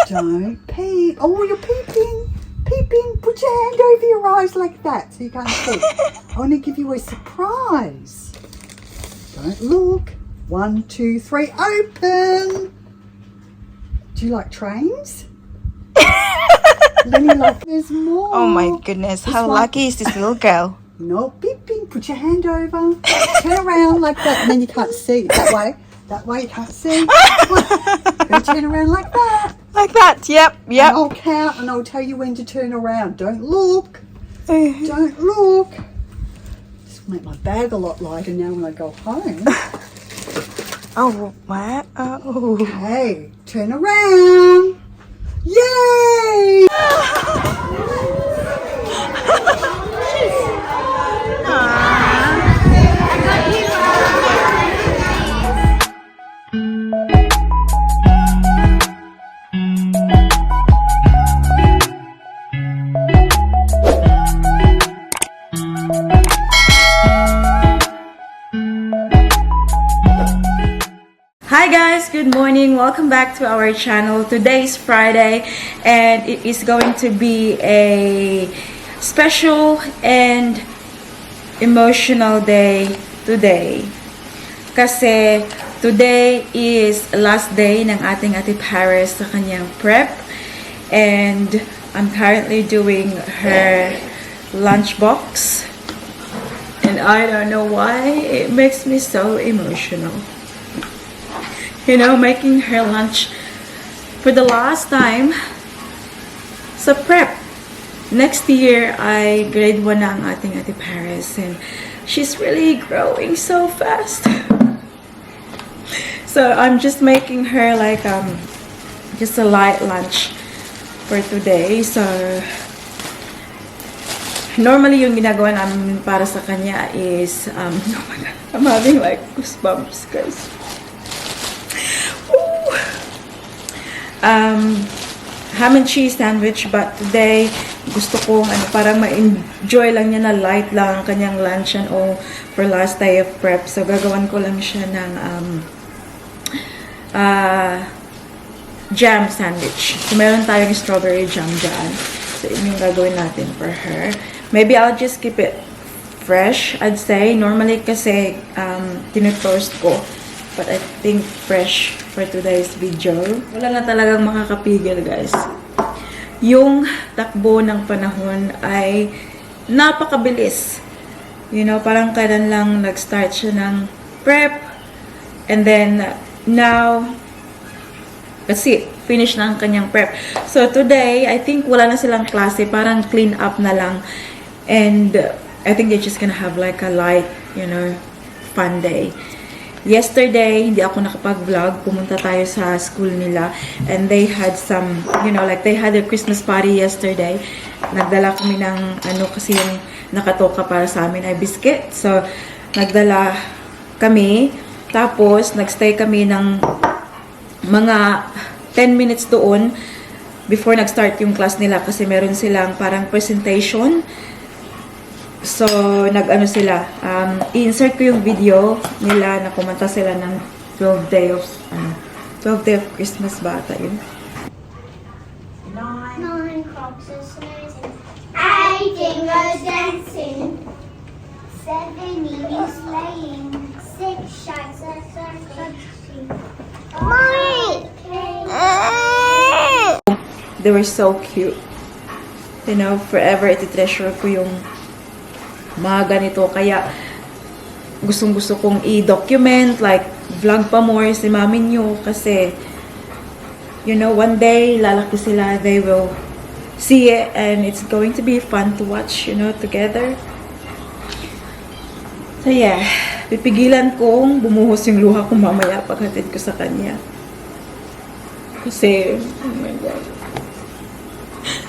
Don't peep. Oh, you're peeping. Peeping. Put your hand over your eyes like that so you can't see. I want to give you a surprise. Don't look. 1, 2, 3, open. Do you like trains? Lenny, like there's more. Oh my goodness, how lucky is this little girl? No peeping. Put your hand over. Turn around like that, and then you can't see. That way. That way you can't see. Go turn around like that. Like that, yep. And I'll count and I'll tell you when to turn around. Don't look. Don't look. This will make my bag a lot lighter now when I go home. Oh, what? Oh. Okay, turn around. Yay! Hi guys, good morning. Welcome back to our channel. Today is Friday and it is going to be a special and emotional day today. Kasi today is last day ng ating Ate Paris sa kanyang prep and I'm currently doing her lunchbox and I don't know why it makes me so emotional. You know, making her lunch for the last time sa prep. Next year, ay grade 1 na ang ating Ate Paris and she's really growing so fast. So, I'm just making her like, just a light lunch for today. So, normally yung ginagawa namin para sa kanya is, oh my God, I'm having like goosebumps, guys. Ham and cheese sandwich, but today gusto ko parang ma-enjoy lang niya na light lang ang kanyang lunch and all for last day of prep. So gagawan ko lang siya ng jam sandwich. So meron tayong strawberry jam dyan. So yun yung gagawin natin for her. Maybe I'll just keep it fresh, I'd say. Normally kasi tinu-toast ko. But I think fresh for today's video. Wala na talagang makakapigil, guys. Yung takbo ng panahon ay napakabilis. You know, parang kailan lang nag-start siya ng prep. And then, now, kasi finish na ang kanyang prep. So, today, I think wala na silang klase. Parang clean up na lang. And, I think they're just gonna have like a light, you know, fun day. Yesterday, hindi ako nakapag-vlog. Pumunta tayo sa school nila. And they had some, you know, like they had their Christmas party yesterday. Nagdala kami ng, kasi yung nakatoka para sa amin ay biscuit. So, nagdala kami. Tapos, nagstay kami ng mga 10 minutes doon before nag-start yung class nila. Kasi meron silang parang presentation. So, sila, i-insert ko yung video nila na kumanta sila ng 12 day of Christmas bata yun. 9 clocks are snoozing, 8 dingoes dancing, 7 emus sleighing, 6 sharks are searching. They were so cute. You know, forever iti-treasure ko yung mga ganito. Kaya, gustong-gusto kong i-document, like, vlog pa more si mami nyo. Kasi, you know, one day, lalaki sila, they will see it, and it's going to be fun to watch, you know, together. So, yeah. Pipigilan kong bumuhos yung luha ko mamaya paghatid ko sa kanya. Kasi, oh my God.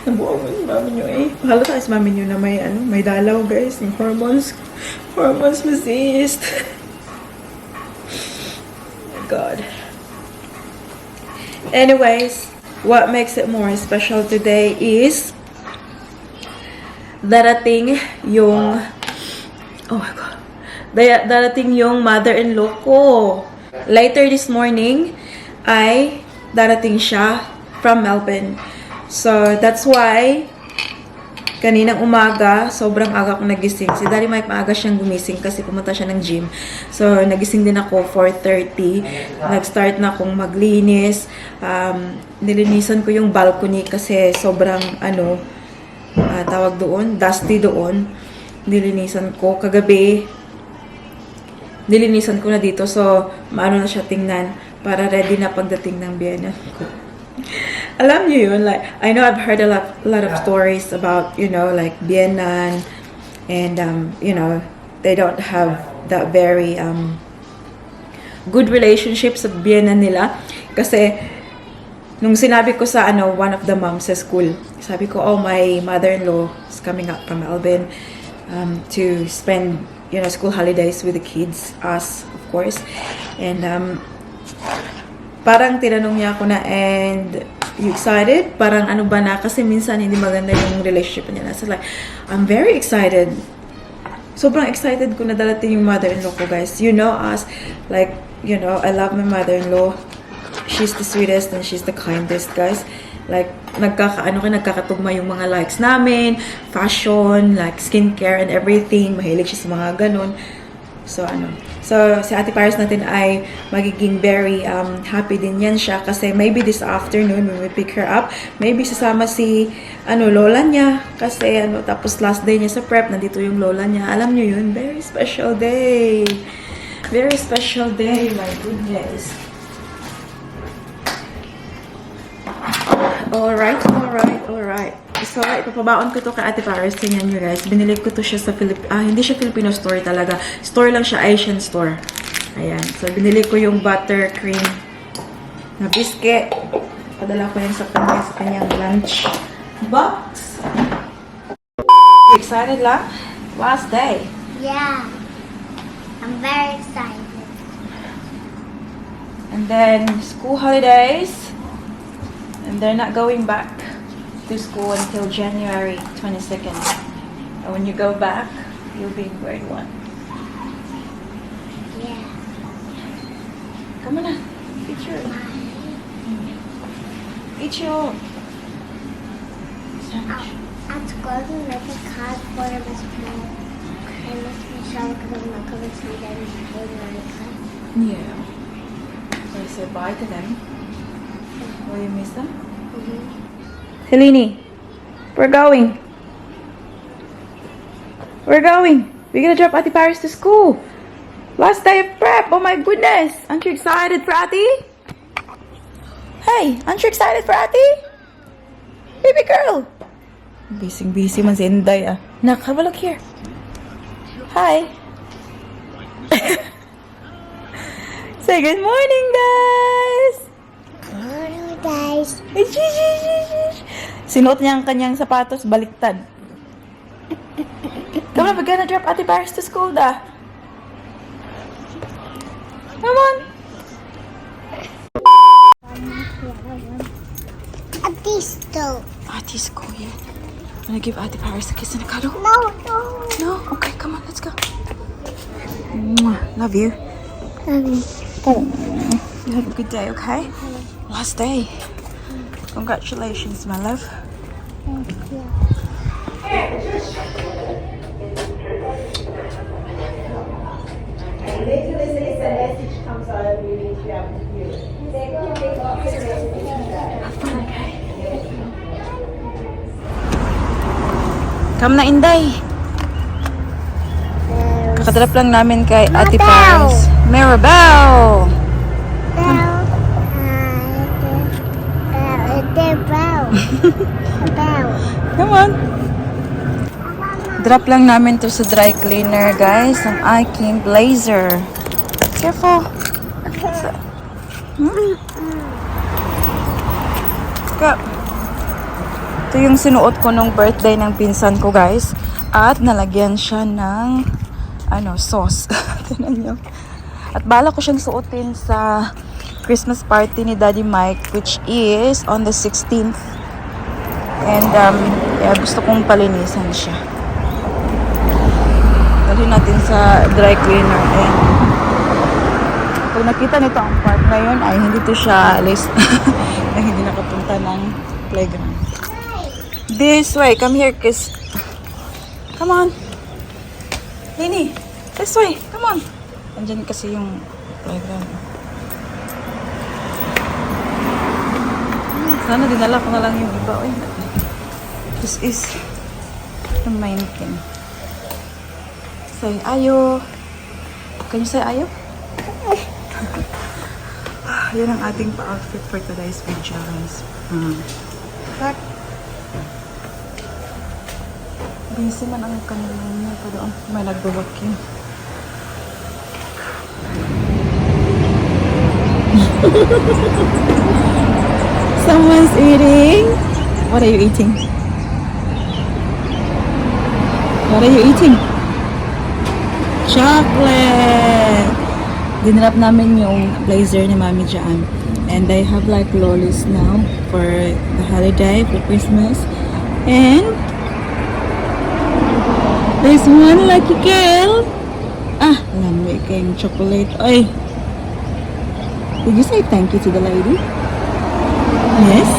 Nabuo mo si mami nyo eh. Pahala tayo si mami nyo na may dalaw, guys. Yung hormones resist. Oh my God. Anyways, what makes it more special today is darating yung oh my God. Darating yung mother-in-law ko. Later this morning ay darating siya from Melbourne. So, that's why, kaninang umaga, sobrang aga akong nagising. Si Daddy Mike, maaga siyang gumising kasi pumunta siya ng gym. So, nagising din ako 4:30. Nag-start na akong maglinis. Nilinisan ko yung balcony kasi sobrang, tawag doon, dusty doon. Nilinisan ko. Kagabi, nilinisan ko na dito. So, maano na siya tingnan para ready na pagdating ng biyenan ko. Alam niyo yun, like, I know I've heard a lot of stories about, like, BYENAN, and, they don't have that very, good relationships sa BYENAN nila. Kasi, nung sinabi ko sa, one of the moms sa school, sabi ko, oh, my mother-in-law is coming up from Melbourne, to spend, school holidays with the kids, us, of course, and, parang tinanong niya ako na, and you excited? Parang ano ba na? Kasi minsan hindi maganda yung relationship niya. So like, I'm very excited. Sobrang excited ko na darating yung mother-in-law ko, guys. You know us, like, I love my mother-in-law. She's the sweetest and she's the kindest, guys. Like, nagkakatugma yung mga likes namin, fashion, like, skincare and everything. Mahilig siya sa mga ganun. So, si Ate Paris natin ay magiging very happy din yan siya kasi maybe this afternoon when we pick her up, maybe sasama si lola niya kasi tapos last day niya sa prep, nandito yung lola niya. Alam niyo yun, very special day. Very special day, my goodness. Alright. So, ipapabaon ko to kay Ate Paris. Tingnan nyo, guys. Binili ko to siya sa hindi siya Filipino store talaga. Store lang siya, Asian store. Ayan. So, binili ko yung buttercream na biscuit. Padala ko yan sa kanyang lunch box. Excited lang? Last day. Yeah. I'm very excited. And then, school holidays. And they're not going back to school until January 22nd. And when you go back, you'll be in grade 1. Yeah. Come on na. Eat your sandwich. At school, we make a card for Miss Paul. And Miss Michelle, because I'm not coming to see them, paid Monica. Yeah. So I said bye to them. Will you miss them? Helene, we're going. We're gonna drop Ate Paris to school. Last day of prep. Oh my goodness. Aren't you excited for Ate? Hey, aren't you excited for Ate? Baby girl. Busy man si Inday ah. Nak, have a look here. Hi. Say good morning, guys. Hello, guys. Sinuot niya ang kanyang sapatos, baliktad. Come on, we're gonna drop Ate Paris to school, da. Come on. Ate's school, yeah. I'm gonna give Ate Paris a kiss and a cuddle. No. No? Okay, come on, let's go. Mwah, love you. You have a good day, okay? Last day. Congratulations, my love. Thank you. Come na, Inday. Kakadrop lang namin kay Ate Paris. Maribel! Come on. Drop lang namin to sa dry cleaner, guys. Ang aking blazer. Careful. Go. Ito yung sinuot ko nung birthday ng pinsan ko, guys. At nalagyan siya ng sauce. Tignan nyo. At bala ko siyang suotin sa Christmas party ni Daddy Mike, which is on the 16th. And gusto kong palinisan siya. Dalhin natin sa dry cleaner. Ayan. Pag nakita nito ang part ngayon ay hindi to siya alis. Ay hindi nakapunta pa ng playground. This way. Come here, kiss. Come on. Nini, this way. Come on. Andyan kasi yung playground. Sana dinala ko na lang yung iba. Uy. This is the main thing. Say ayo. Can you say ayo? Yan ang ating pa-outfit for today's video, guys. Back. Busy man ang kanilang niya pa doon. May nagbawakin. Someone's eating. What are you eating? What are you eating? Chocolate! Dinrap namin yung blazer ni Mami dyan. And they have like lollies now for the holiday, for Christmas. And there's one lucky girl. Ah, I'm making chocolate. Ay. Did you say thank you to the lady? Yes?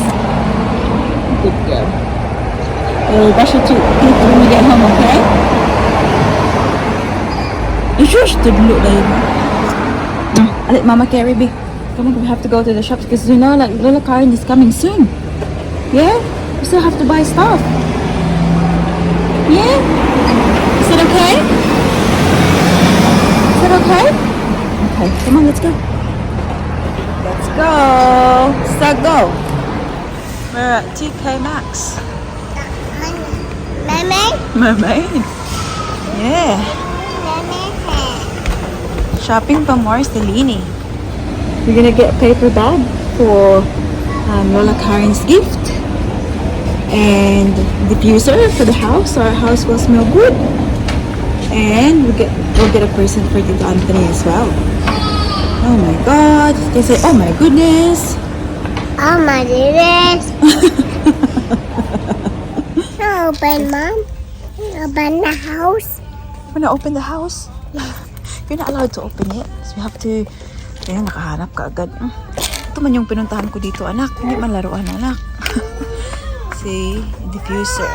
Good girl. We'll brush your teeth when we get home, okay? You sure she didn't look like I'll let Mama carry me. Come on, we have to go to the shops because you know, like Lola Karen is coming soon. Yeah? We still have to buy stuff. Yeah? Is it okay? Is it okay? Okay, come on, let's go. Let's go. So go. We're at TK Maxx. Mermaid? Mermaid. Yeah. Shopping for more Celini. We're gonna get a paper bag for Lola Karen's gift and diffuser for the house, so our house will smell good. And we'll get a present for Tito Anthony as well. Oh my God! They say, oh my goodness. Oh my goodness. Open, Mom. Open the house. We're gonna open the house. You're not allowed to open it. So we have to... Ayan, nakahanap ka agad. Ito man yung pinuntahan ko dito, anak. Hindi man laruan, anak. See? Diffuser.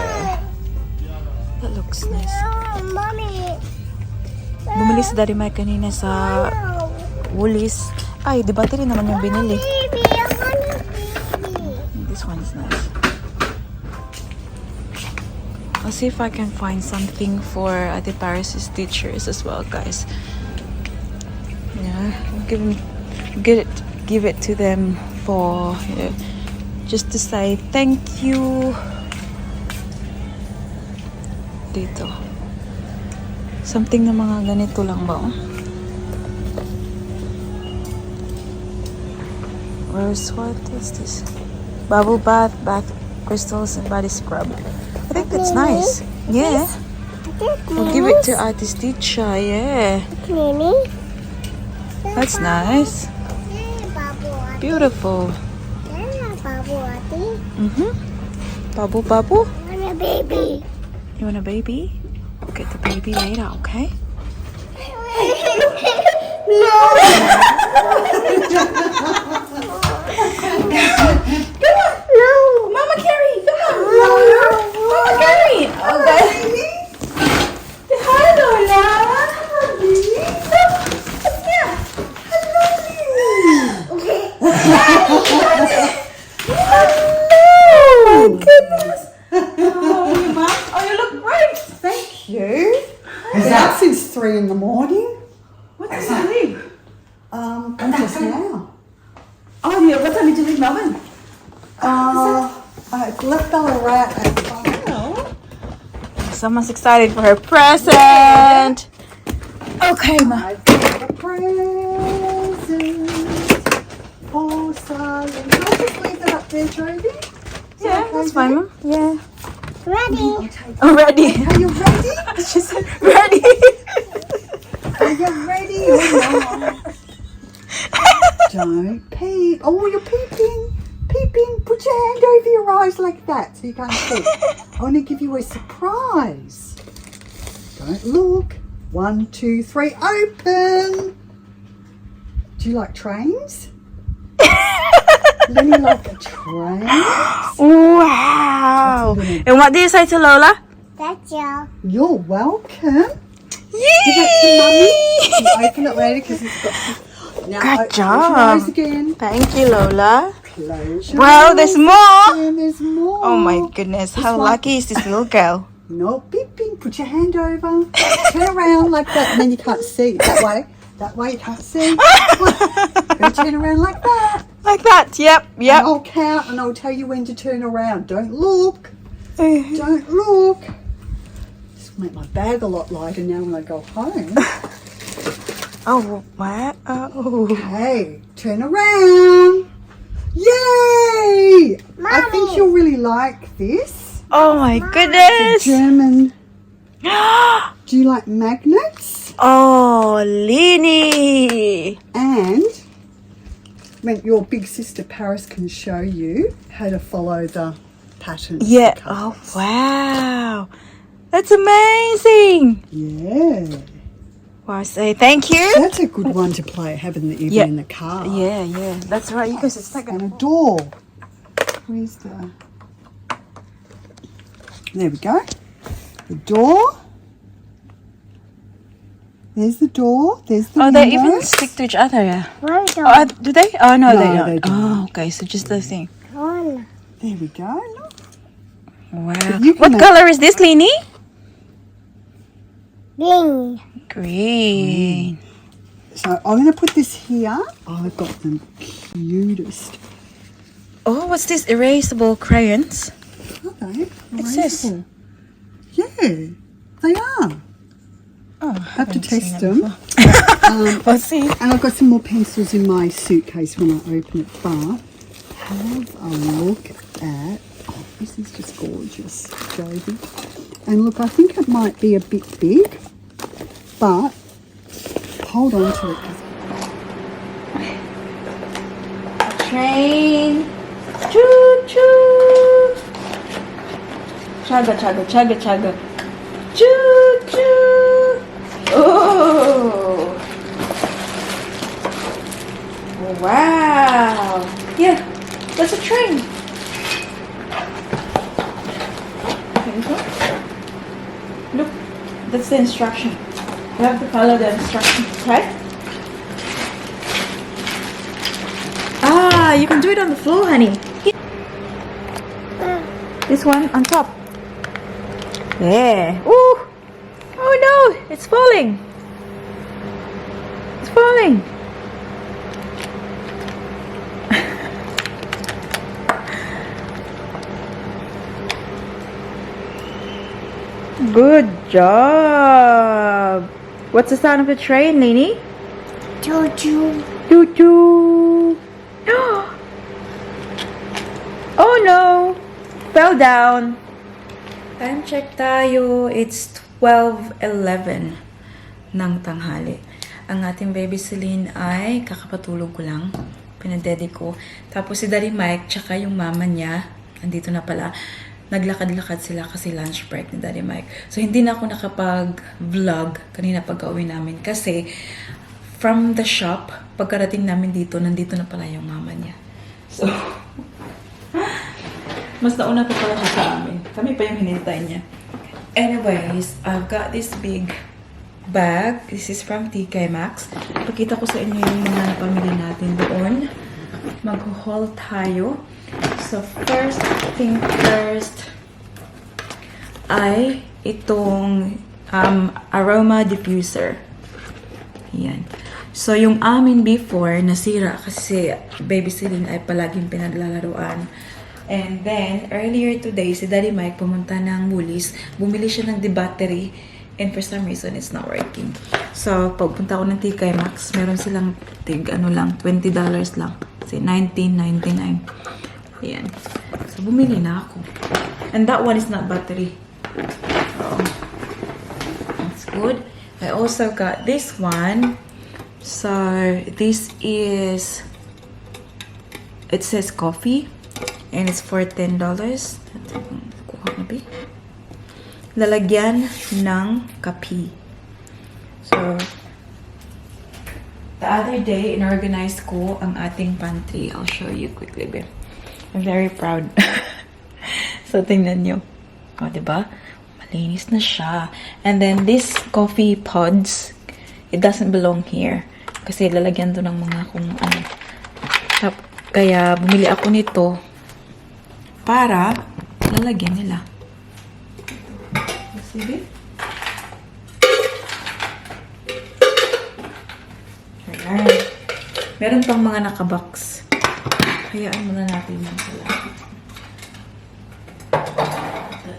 That looks nice. Mommy. Bumili si Daddy Mike kanina sa Woolies. Ay, di battery naman yung binili. Baby, I want a baby. This one is nice. I'll see if I can find something for Ate Paris' teachers as well, guys. Yeah, give it to them for just to say thank you. Dito. Something na mga ganito lang ba? What is this? Bubble bath, bath crystals, and body scrub. I think that's nice. Yeah. We'll give it to Ati's teacher. Yeah. Mimi. That's nice. Beautiful. Babu Ati. Babu Babu. I want a baby. You want a baby? We'll get the baby later, okay? No. No. Mama Carrie, come on. Mama Carrie. Okay. Hi, Lola. Oh my goodness. Oh, you look great. Thank you. Been up since 3 in the morning. What time did you leave? Just now. Oh, yeah. What time did you leave Melbourne? I left Ballarat at 5. Someone's excited for her present. Okay, Ma. I've got a present for Silent. I'll just leave it up there, Jovi. Yeah, that's fine, Mom. Yeah. Ready. I'm ready. Are you ready? She said, ready. Are you ready? Don't peep. Oh, you're peeping. Peeping. Put your hand over your eyes like that so you can't see. I want to give you a surprise. Don't look. 1, 2, 3, open. Do you like trains? Lenny like trays. Wow! And what do you say to Lola? That's you. You're welcome. Yay! Give it to Mummy. You open it later because it's got some... Now, Good close your job. eyes again. Thank you, Lola. Close your Wow, eyes there's more. again. There's more. Oh my goodness, how one. lucky is this little girl? No beeping. Put your hand over. Turn around like that, and then you can't see. That way. That way you can't see. Go turn around like that. Like that, yep. And I'll count and I'll tell you when to turn around. Don't look. Don't look. This will make my bag a lot lighter now when I go home. Oh, wow. Oh. Okay, turn around. Yay! I think you'll really like this. Oh my It's goodness. German. Do you like magnets? Oh, Lini. And when your big sister Paris can show you how to follow the patterns. Yeah. the Oh, colours. wow. That's amazing. Yeah. Well, I say thank you. That's a good one to play, having the even Yeah. in the car. Yeah, yeah. That's right. Because it's like And a door. Where's the... There we go. The door. There's the door. There's the Oh, they even windows. stick to each other, yeah. One Oh, do they? Oh, no, No, they don't. they don't. Oh, okay. So just the thing. One. There we go. Look. Wow. You can What make- color is this, Lini? Bing. Green. So I'm going to put this here. Oh, I've got the cutest. Oh, what's this? Erasable crayons. Are they? What's this? Erasable. Yeah, they are. Oh, Have to test them. Let's see. And I've got some more pencils in my suitcase when I open it. But have a look at... Oh, this is just gorgeous, Jovi. And look, I think it might be a bit big, but hold on to it. Train. Choo choo. Chaga chaga chaga chaga. Choo choo. Oh. Wow. Yeah, that's a train. There you go. Look, that's the instruction. You have to follow the instructions, right? Ah, you can do it on the floor, honey. This one on top. There. Ooh. Oh no, it's falling. It's falling. Good job. What's the sound of the train, Lini? Choo choo. Choo choo. Oh no! Fell down. Time check tayo. It's 12:11 ng tanghali. Ang ating baby Celine ay kakapatulog ko lang. Pinadedi ko. Tapos si Daddy Mike tsaka yung mama niya, andito na pala. Naglakad-lakad sila kasi lunch break ni Daddy Mike. So hindi na ako nakapag-vlog kanina pag-uwi namin kasi from the shop, pagkarating namin dito, nandito na pala yung mama niya. So, mas nauna pa pala siya sa amin. Kami pa yung hinintay niya. Anyways, I've got this big bag. This is from TK Maxx. Pakita ko sa inyo yung mga napamili natin doon. Mag-haul tayo. So, first thing first ay itong aroma diffuser. Yan. So, yung amin before, nasira kasi baby Celine ay palaging pinaglalaruan. And then, earlier today, si Daddy Mike pumunta ng Woolies. Bumili siya ng battery. And for some reason, it's not working. So, pagpunta ko ng TK Maxx, meron silang lang, $20 lang. Kasi $19.99. Ayan. So, bumili na ako. And that one is not battery. So, that's good. I also got this one. So, this is, it says coffee. And it's for $10. Lalagyan ng kape. So, the other day, inorganize ko ang ating pantry. I'll show you quickly, babe. I'm very proud. So, tingnan nyo. O, diba? Malinis na siya. And then, this coffee pods, it doesn't belong here. Kasi lalagyan to ng mga kung ano. Kaya, bumili ako nito para lalagyan nila. Sige. Ayan. Meron pang mga nakabox. Hayaan muna natin yan pala.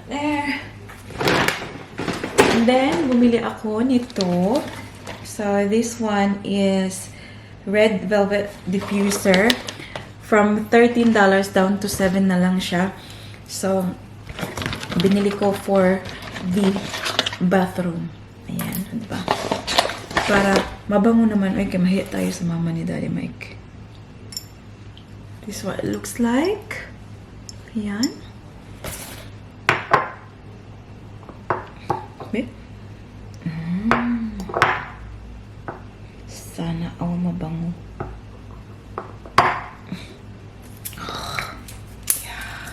There. And then, bumili ako nito. So, this one is red velvet diffuser. From $13 down to $7 na lang siya. So, binili ko for the bathroom. Ayan, diba? Para mabango naman. Ay, mahiya tayo sa mama ni Daddy Mike. This is what it looks like. Ayan. Okay. Sana mabango. Yeah.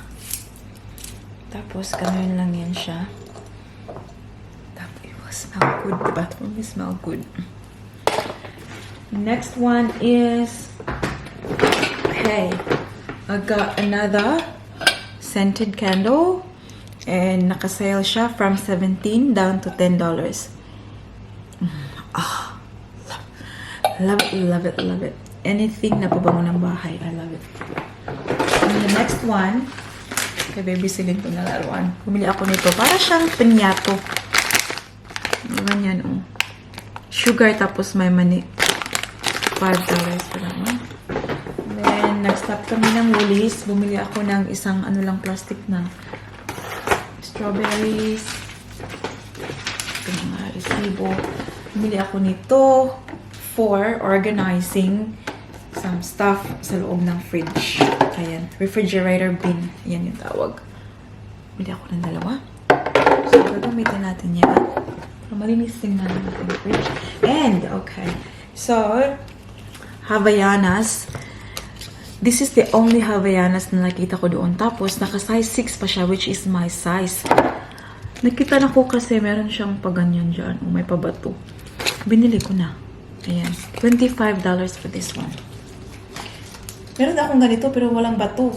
Tapos, ganun lang yan siya. Tapos, it will smell good. The bathroom will smell good. Next one is, hey, I got another scented candle. And naka-sale siya from $17 down to $10. Love it, love it, love it. Anything na pabango ng bahay, I love it. And the next one, kay baby silin ko na laruan. Bumili ako nito. Para siyang pinyato. Ganyan, oh. Sugar, tapos may mani. $5 pa naman. Then, nag-stop kami ng Woolies. Bumili ako ng isang ano lang plastic na strawberries. Ito mga resibo. Bumili ako nito for organizing some stuff sa loob ng fridge. Ayan. Refrigerator bin. Ayan yung tawag. Bumili ako ng dalawa. So, gagamitin natin yan. So, malinis din na natin yung fridge. And, okay. So, Havaianas. This is the only Havaianas na nakita ko doon. Tapos, naka-size 6 pa siya, which is my size. Nakita na ko kasi meron siyang paganyan dyan. May pabato. Binili ko na. Ayan. $25 for this one. Meron akong ganito pero walang bato.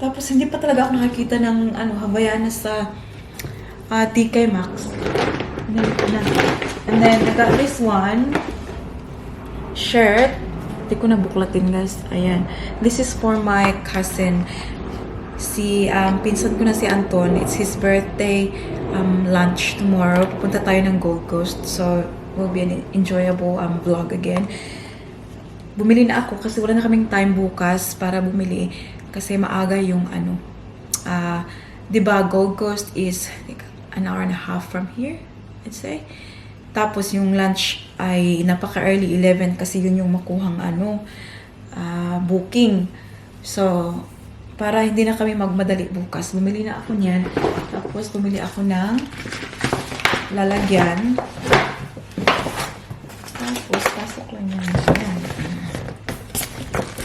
Tapos, hindi pa talaga ako nakakita ng Havaianas sa TK Maxx. Binili ko na. And then, I got this one. Shirt. Hindi ko nabuklatin, guys. Ayan. This is for my cousin. Pinsan ko na si Anton. It's his birthday lunch tomorrow. Pupunta tayo ng Gold Coast. So, will be an enjoyable vlog again. Bumili na ako kasi wala na kaming time bukas para bumili. Kasi maaga yung diba, Gold Coast is like, an hour and a half from here, I'd say. Tapos, yung lunch ay napaka-early, 11, kasi yun yung makuhang booking. So, para hindi na kami magmadali bukas, bumili na ako niyan. Tapos, bumili ako ng lalagyan. Tapos, pasok lang yan.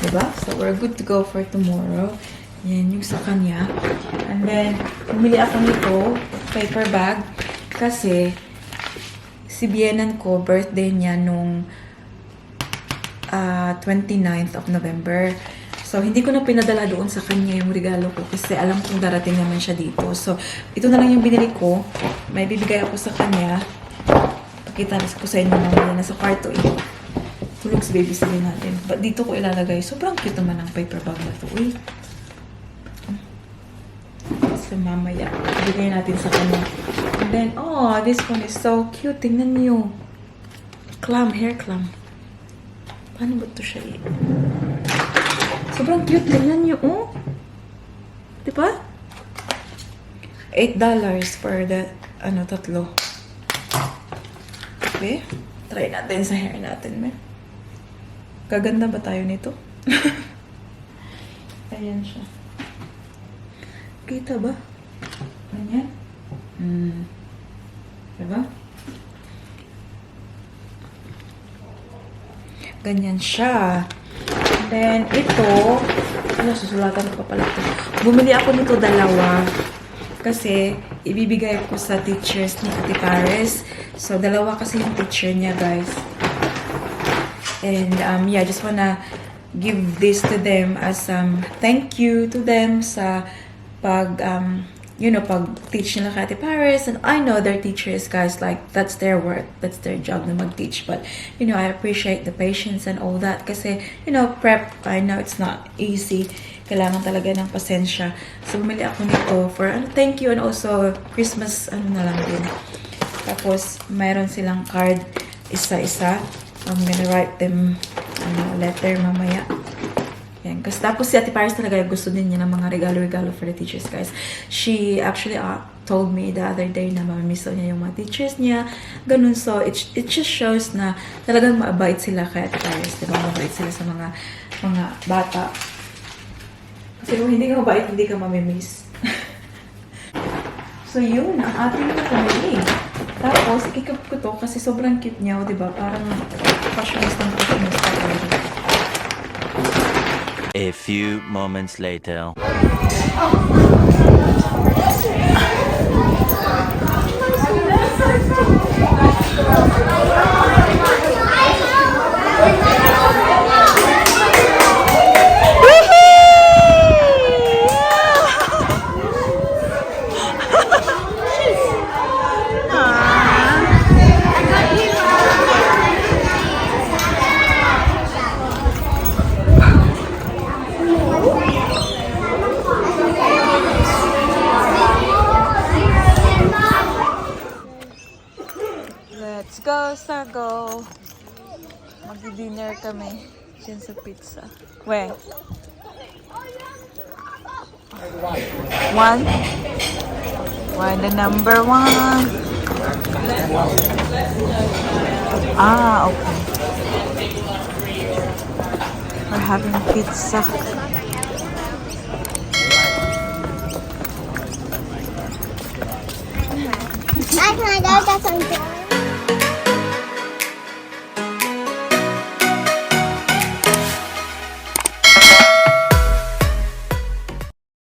Diba? So, we're good to go for tomorrow. Yan yung sa kanya. And then, bumili ako nito, paper bag, kasi si BYENAN ko, birthday niya nung 29th of November. So, hindi ko na pinadala doon sa kanya yung regalo ko kasi alam kong darating naman siya dito. So, ito na lang yung binili ko. May bibigay ako sa kanya. Pakita ko sa inyo naman. Nasa kwarto eh. Tulog si baby silin natin. But dito ko ilalagay. Sobrang cute naman ang paper bag na ito. Uy. So, mamaya. Ibigay natin sa kanya. And then, oh, this one is so cute. Tingnan niyo. Clam, hair clam. Paano ba ito siya eh? Sobrang cute. Tingnan niyo, oh. Diba? $8 for the, tatlo. Okay. Try natin sa hair natin, man. Gaganda ba tayo nito? Ayan siya. Kita ba? Ganyan? Diba? Ganyan siya. And Then, ito, susulatan ko pa pala ito. Bumili ako nito dalawa. Kasi, ibibigay ko sa teachers ni Ate Paris. So, dalawa kasi yung teacher niya, guys. And, yeah, I just wanna give this to them as thank you to them sa pag-teach nila kay Ate Paris. And I know their teachers, guys, like, that's their work. That's their job na mag-teach. But, I appreciate the patience and all that. Kasi, prep, I know it's not easy. Kailangan talaga ng pasensya. So, bumili ako nito for, thank you, and also, Christmas, na lang din. Tapos, mayroon silang card, isa-isa. I'm gonna write them, letter mamaya. Yan. Kasi tapos si Ate Paris talaga gusto din niya ng mga regalo-regalo for the teachers, guys. She actually told me the other day na mamimiss niya yung mga teachers niya. Ganun. So, it just shows na talagang mabait sila kay Ate Paris. Diba? Mabait sila sa mga bata. Kasi kung hindi ka mabait, hindi ka mamimiss. So, yun. Ang ating pamili. Tapos, ikikip ko to kasi sobrang cute niya. Diba? Parang fashionista. A few moments later. Let's go, Sago. Mag-dinner kami dyan sa pizza. Where? One? Why the number one? Ah, okay. We're having pizza. I can I go get some